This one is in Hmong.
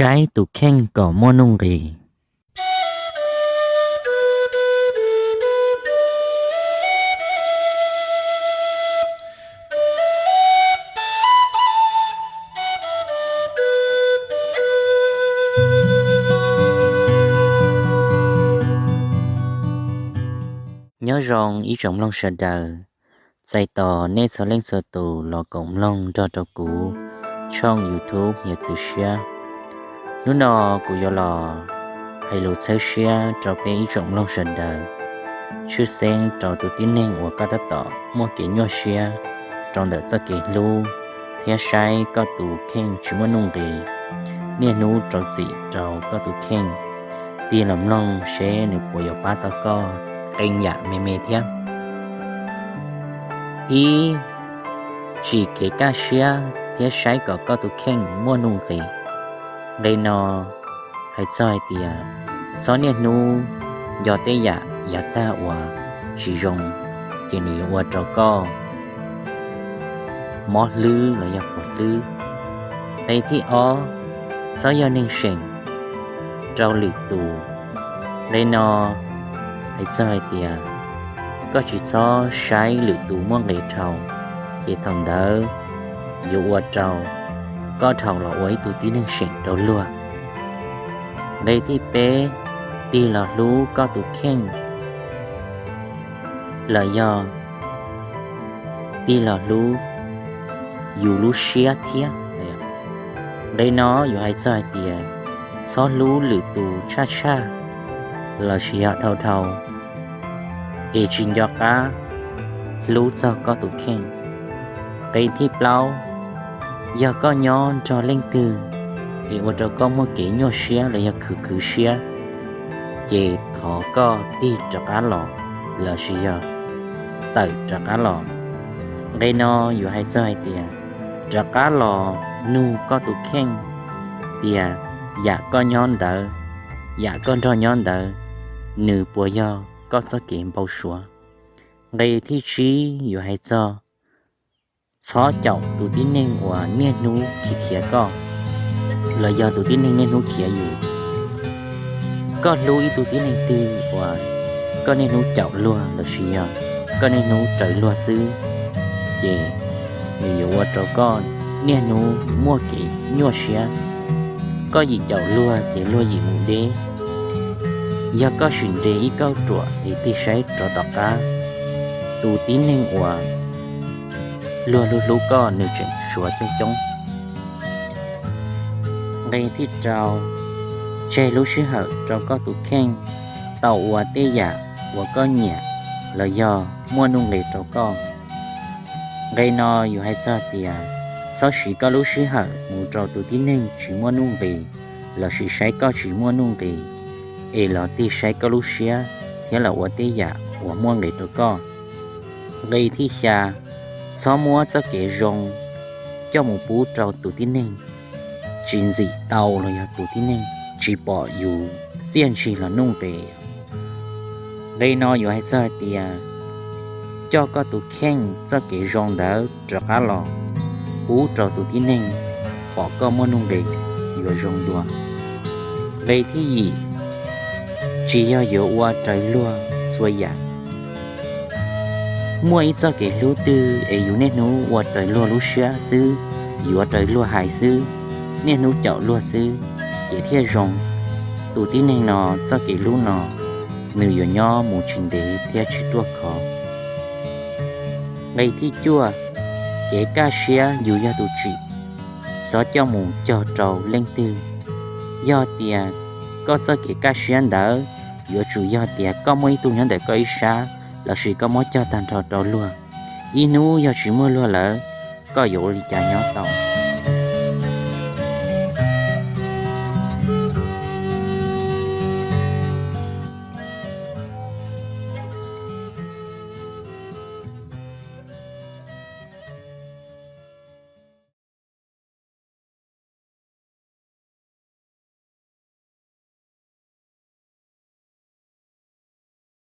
Saib tus kheej kom muaj nuj nqis. Nyob zoo ib tsoom mloog sawv daws, txais tos nej txhua leej txhua tus los koom mloog nrog rau kuv tshooj YouTube Hniav Txwv Siab. Hnub no kuv yuav los hais lus txhawb siab rau peb ib tsoom mloog sawv daws, tshwj xeeb rau tus tib neeg uas koj tab tom muaj kev nyuaj siab rau ntawm txoj kev hlub thiab saib koj tus kheej tsis muaj nuj nqis. Niaj hnub rau txim rau koj tus kheej, tig los mloog seb nws puas yuav pab tau koj qee yam me me thiab. Ib, tsim kev kaj siab thiab saib kom koj tus kheej muaj nuj nqis. Nqe no hais txog hais tias txhob niaj hnub nco tej yam yav tag uas tsis zoo, ces nws yuav ua rau koj mob hlwb los yog puas hlwb. Nqe thib ob, txhob yog neeg seem rau lwm tus. Nqe no hais txog hais tias koj tsis txhob saib lwm tus muaj nqis dhau, ces thaum ntawd yuav ua rau koj dhau los ua ib tug tib neeg seem rau luag. Nqe thib peb, tig los hlub koj tus kheej los yog tig los hlub yus lub siab thiab. Nqe no yuav hais txog hais tias txhob hlub lwm tus tshaj tshaj lossis yog dhau dhau, es tsis nco qab hlub txog koj tus kheej. Nqe thib plaub, yog koj nyob nrog leej twg es ua rau koj muaj kev nyuaj siab los yog khwv khwv siab, ces thov koj tig rov qab los lossis yog tawm rov qab los. Nqe no yuav hais txog hais tias rov qab los nug koj tus kheej tias yam koj nyob ntawd, yam koj nrog nyob ntawd, nws puas yog koj txoj kev npau suav. Nqe thib tsib yuav hais txog txhob caum tus tib neeg uas niaj hnub khiav khiav koj los yog tus tib neeg niaj hnub khiav yus. Koj hlub ib tug tib neeg twg uas koj niaj hnub caum luag lossis yog koj niaj hnub raws luag xwb, ces nws yuav ua rau koj niaj hnub muaj kev nyuaj siab. Koj yim caum luag ces luag yim mus deb. Yog koj sim nres ib kauj ruam es tig saib rov tom qab, tus tib neeg uas luag hlub hlub koj nws tseem suav coob coob. Nqe thib rau, tseg lub sij hawm rau koj tus kheej tau ua tej yam uas koj nyiam los yog muaj nuj nqis rau koj. Nqe no yuav hais txog tias txhob siv koj lub sij hawm mus rau tus tib neeg tsis muaj nuj nqis lossis saib koj tsis muaj nuj nqis, es los tig saib koj lub siab thiab los ua tej yam uas muaj nqis rau koj. Nqe thib xya, txhob muab txoj kev zoo coj mus pub rau tus tib neeg tsis ntxim tau los yog tus tib neeg tsis pom yus txiaj ntsig los nuj nqis. Nqe no yuav hais txog hais tias coj koj tus kheej txoj kev zoo ntawd rov qab los pub rau tus tib neeg pom koj muaj nuj nqis yuav zoo dua. Nqe thib yim, tsis yog yuav ua raws luag txhua yam. Muaj ib txoj kev hlub twg es yus niaj hnub ua raws luag lub siab xwb, yuav raws luag hais xwb, niaj hnub caum luag xwb, ces thiaj zoo. Tus tib neeg no txoj kev hlub no nws yuav nyob mus tsis ntev thiab tsis ruaj khov. Nqe thib cuaj, kev kaj siab yus yog tus tsim, txhob coj mus cog rau leej twg. Yog tias koj txoj kev kaj siab ntawd yuav tsum yog tias koj muaj ib tug nyob ntawm koj ib sab lossis koj muab cog tag nrho rau luag. Ib hnub yog tsis muaj luag lawm, koj yuav ua li cas nyob tau?